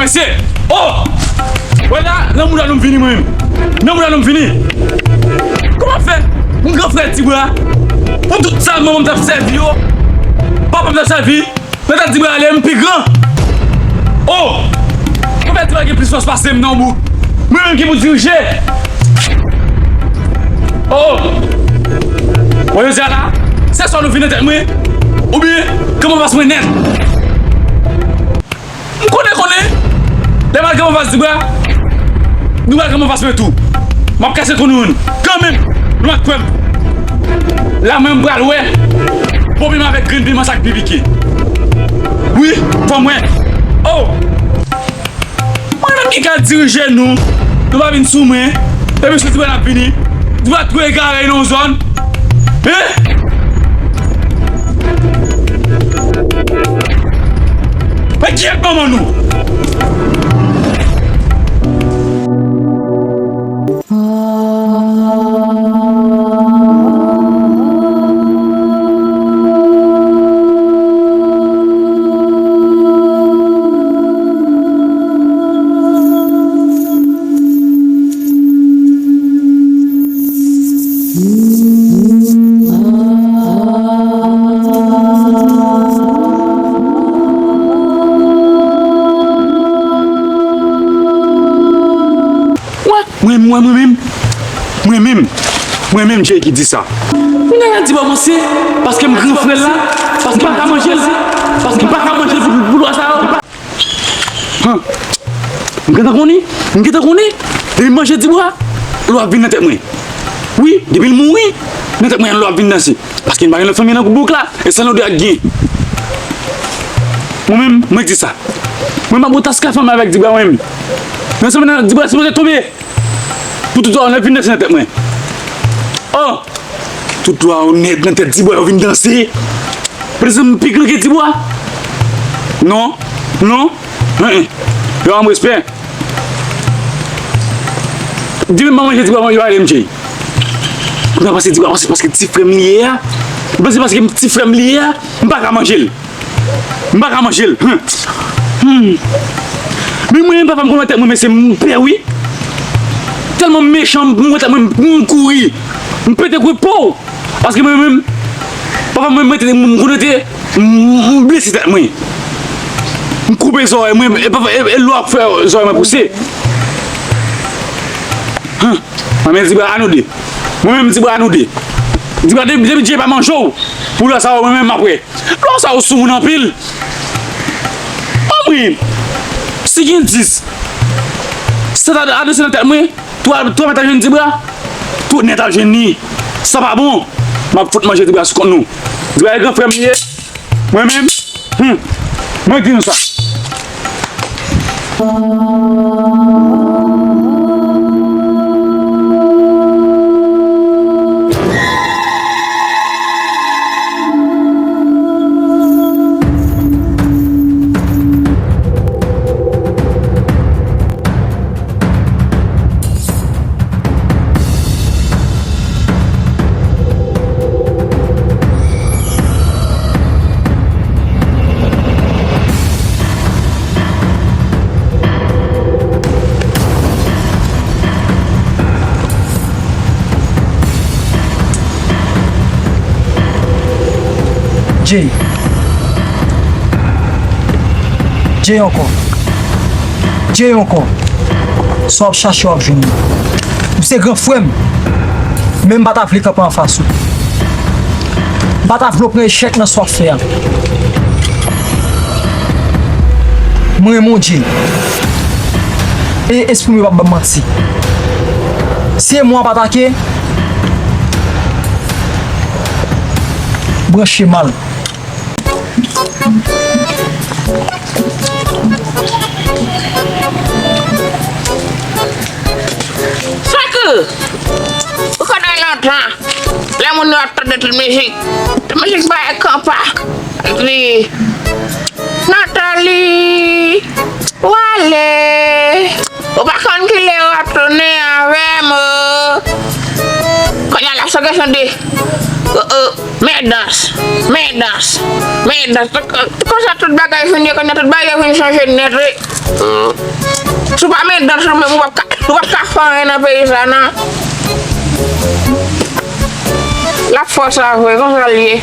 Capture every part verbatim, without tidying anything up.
Mesye! Oh! Wè la, nan mouda nou m vini mwen menm. Nan mouda nou m vini. Kòman fè? M gran frè Tibwa. Pou tout sa manman m t ap sèvi yo, papa m t ap sèvi, nan tèt Tibwa ale, m pi gran. Oh! Kòman fè Tibwa gen plis fòs pase m nan yon bout? Mwen menm ki pou dirije. Oh! Wè jodi a la, se swa nou vin nan tèt mwen, oubyen kòman fòs mwen nèt. M konnen, konnen. Lè m al gen anfas Dibra, nou pral gen anfas mwen tou. M ap kase kou nou youn. Kanmenm, nou pa t kwè m. La mwen m pral wè pwòblèm avèk grenn piman sa k byen pike. Wi, fò m wè. Oh! Mwen menm ki ka dirije nou. Nou pa vin sou mwen. Depi sou Dibra n ap vini. Dibra twouve egare nan yon zòn. Hein? Men kiyès manman nou? Wè, mwen, mwen, mwen menm, mwen menm, mwen menm, Jay ki di sa. Mwen nan di ba mwen se paske m gran frè l la, paske m pa ka manje l, paske m pa ka manje l pou, pou lwa sa yo. Han. M gentan konnen, m gentan konnen. Depi m manje Dibra, lwa ap vin nan tèt mwen. Wi, depi l mouri, nan tèt mwen lwa ap vin danse. Paske m pa gen lòt fanmi nan bouk la, e sèl nou de ak gen. Mwen menm, mwen di sa. Mwen m ap bout aska fanmi avèk Dibra mwen menm. Nan sèl nan Dibra sipoze tonbe. Pou tout lwa onèt vin danse nan tèt mwen. Oh! Tout lwa onèt nan tèt Dibwa yo vin danse. Prezan m pi gran ke Dibwa. Non, non, hein, hein. Yo ban m respè. Di menm pa manje Dibwa, yo ale m Jay. Kounye a pase Dibwa, pase paske ti frè m li ye a. M panse paske ti frè m li ye a, m pa ka manje l. M pa ka manje l. Hmm. Hmm. Men mwen menm papa m konn wè tèt mwen, mesye, m pè wi. Tèlman m mechan, m wè tèt mwen, m kouri. M pete gwo po. Paske mwen menm, papa mwen, mwen te, m konnen te, m, m blese tèt mwen. M koupe zòrèy mwen, e papa, e, e lwa k fè zòrèy mwen pouse. Hein. Mwen menm Dibwa a nou de. Mwen menm Dibwa a nou de. Dibwa depi, depi Dye pa manje w, pou lwa sa yo mwen menm m ap wè. Lwa sa yo sou moun anpil. Anmwey, si gen dis, sèt a danse nan tèt mwen, twa, twa mèt ap jwenn Dibra, tout nèt ap jwenn li. Sa pa bon. M ap fout manje Dibra sou kont nou. Dibra e gran frè m li ye. Mwen menm, hmm, mwen di nou sa. Jay. Jay ankò. Jay ankò. Sa w ap chache, w ap jwenn li. Ou se gran frè m. Men m pa ta vle kanpe anfas ou. M pa ta vle w pran echèk nan sa w ap fè a. Mwen renmen w, Jay. E espri m yo p ap ban m manti. Si e mwen w ap atake, branche mal. Sa ke ou konnen lontan, lè moun yo ap tande tout mizik, tout mizik bay konpa, epi Nathalie, w ale. Ou pa konn ki lè w ap tounen avè m, o. Kounye a la, se kesyon de, o, Oh, oh, men dans, men dans, men dans. Konsa tout bagay fini, kounye a tout bagay vin chanje nèt, wi. Si w pa men dans, ou menm, ou p ap ka, ou p ap ka fè anyen nan peyi sa, non. L ap fè sa vre, konsa l ye.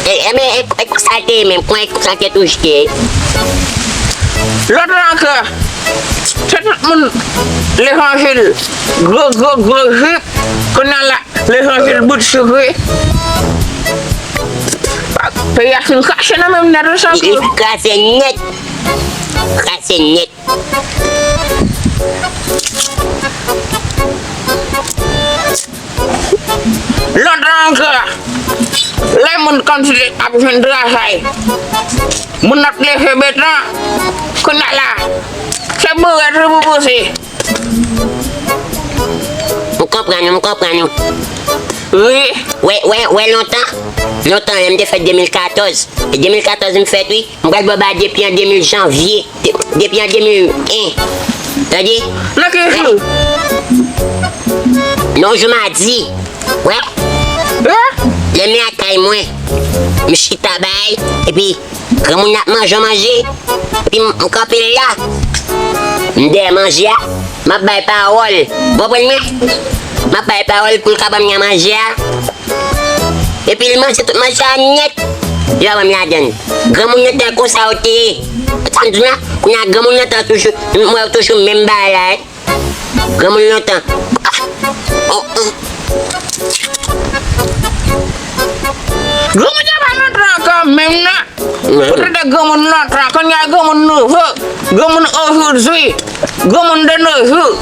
E, e, men, e, e konsa l te ye menm, kon e konsa l te toujou te ye. Lontan ankò, se tout moun levanjil, gwo, gwo, gwo jip, kounye a la, levanjil bout sikre. Peyi a fin krache nan men m nèt, wi, sa. Li, li fin krache nèt. Krache nèt. Lontan ankò, lè moun konn ap jwenn travay, moun ap leve beton, kounye a la, se bourèt wi pou pouse. M konprann ou, m konprann ou. Wi. Wè, wè, wè lontan, lontan, lè m te fèt de mil katòz. E de mil katòz m fèt, wi. M pral ba w ba depi an de mil janvye. De-, depi an de mil en. Tande? Nan ki jou? Nan jou madi. Wè? Lè m lakay mwen, m chita bay, epi granmoun nan ap manje yon manje, epi m, m kanpe la. M dèyè manje a, m ap bay pawòl. Ou konprann mwen? M ap bay pawòl pou l ka ban m yon manje a. Epi l manje tout manje a nèt. Li pa ban m ladann. Granmoun nan tan konsa yo te ye. Sa m di w la, kounye a granmoun nan tan toujou, m wè yo toujou menm bagay la, wi. Granmoun lontan. Ah. Oh, oh. Granmoun yo pa lontan ankò menm non. Ou tande granmoun lontan, kounye a granmoun nouvo, granmoun ojodwi, granmoun de nos jours.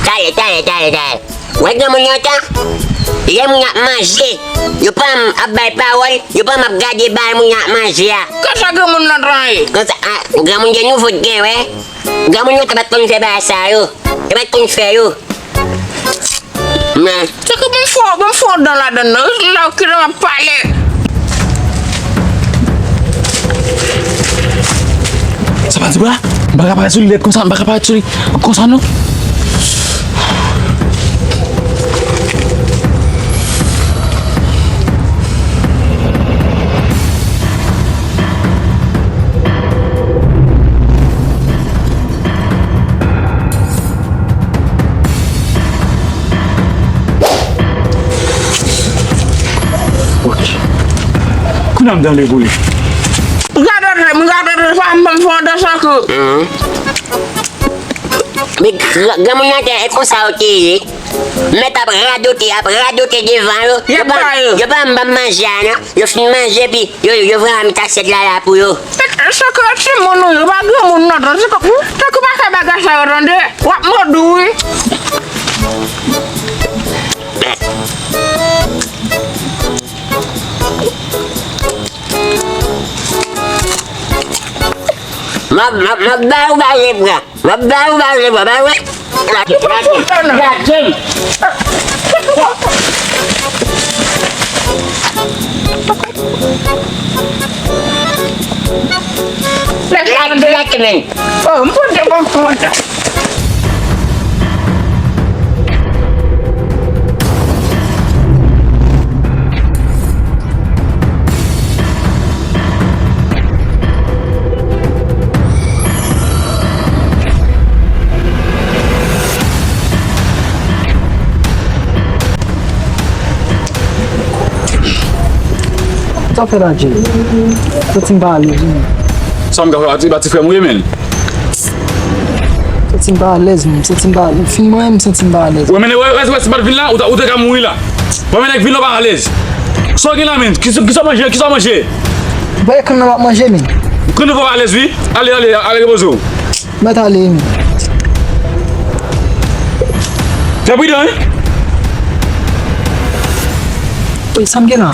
Tande, tande, tande, tande. Wè granmoun lontan, lè moun ap manje, yo pa janm ap bay pawòl, yo pa janm ap gade bagay moun ap manje a. Konsa granmoun lontan ye. Konsa, ah, granmoun de nouvo t gen, wè. Granmoun lontan pa t konn fè bagay sa yo. Yo pa t konn fè yo. Men. Se ke bon fò, bon fò dan ladann nan. Wi, la ki nan ap pale. Sa pa di bra? M pa ka parèt sou li lèd konsa, m pa ka parèt sou li konsa non. Ok. Kounye a m dan le boule. Gade, m gade, pa m fè yon dans ankò. Men gra-, granmoun nan te, e konsa yo te ye. Mèt ap radote, ap radote devan yo. Yo pa, yo pa m ban m manje a non. Yo fin manje epi yo, yo voye m met asyèt la la pou yo. Sa ke timoun ou yo pa granmoun non, tankou, tankou pa fè bagay sa yo tande. W ap mòd ou wi. M ap, m ap, m ap ba ou ba le bra. M ap ba ou ba le bra, ba wè. Lage m. Lage, lage men. Oh, m pote bon kontan. Sa w fè la, Jay? Santi m pa alèz, wi. Sa m ka fè, pa ti, pa ti frè m ou ye, menn. Santi m pa alèz, menn. Santi m pa alèz. Fin mwen, m santi m pa alèz. Wè, men, wè, wè, wè, si m pa t vin la, ou ta, ou te ka mouri la. Wè, men, nèg vin la, w pa alèz. Sa w gen la, menn? Kisa, kisa w manje? Kisa w manje? Ou pa wè kann nan m ap manje, menn? Kann nan fè w pa alèz, wi. Ale, ale, ale repoze w. Mèt ale, menn. Fè pridan, wi. Wi, sa m gen la?